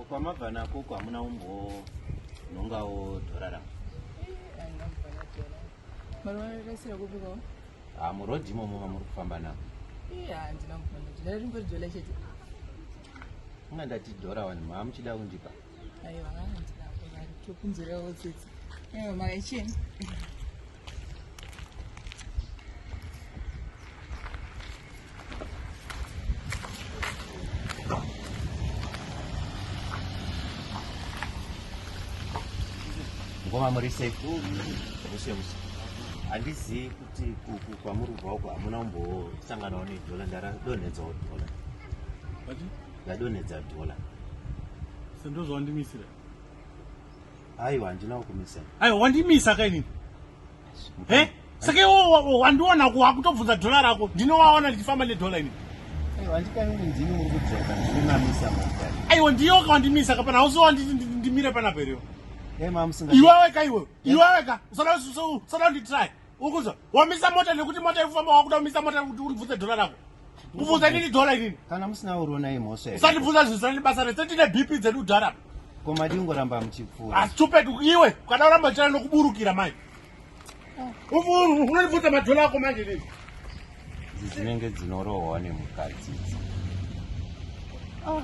Kwamabva nako uko hamuna umbonhongawo dhora rangu? Marasira kupikawo? Ah, murodhi imomo mamuri kufamba nako. Iye handina kubvana dhora ringori dhora chete. Unga ndati dhora wani maamuchida kundipa. Aiwa handina mari tokunzwirawo tsitsi. Aiwa makachena. Ngoma muri sei? Mushe mushe. Handizivi kuti kwamuri kubva uko hamuna kumbosanganawo nedhola ndaradonhedzawo dhola. Ndadonhedza dhola. Sendozvawandimisira. Aiwa handina kukumisa. Aiwa wandimisa ka inini. Eh? Saka iwe wandiona wakutobvunza dhola rako. Ndinowaona ndichifamba nedhola inini. Aiwa handikanini ndini muri kudzoka ndinonamisa motokari. Aiwa ndiyo ka wandimisa ka pana hausi wanditi ndimire panapa here. Eh mama musinga. Iwewe ka iwe. Iwewe ka. Usada usada nditry. Ukuzwa. Wamisa mota nekuti mota ikufamba wakuda kumisa mota kuti undibvunze dhola rako. Kubvunza inini dhola inini. Kana musina urona imhosva here? Usandibvunza zvisina nebasa rese tine BP dzedu dhara. Ko madii kungoramba muchipfuura? Ah stupid iwe. Ukada kuramba uchira nokuburukira mai. Unondibvunza madhola ako manje inini. Idzi dzinenge dzinorohwa nemukadzi idzi. Ah.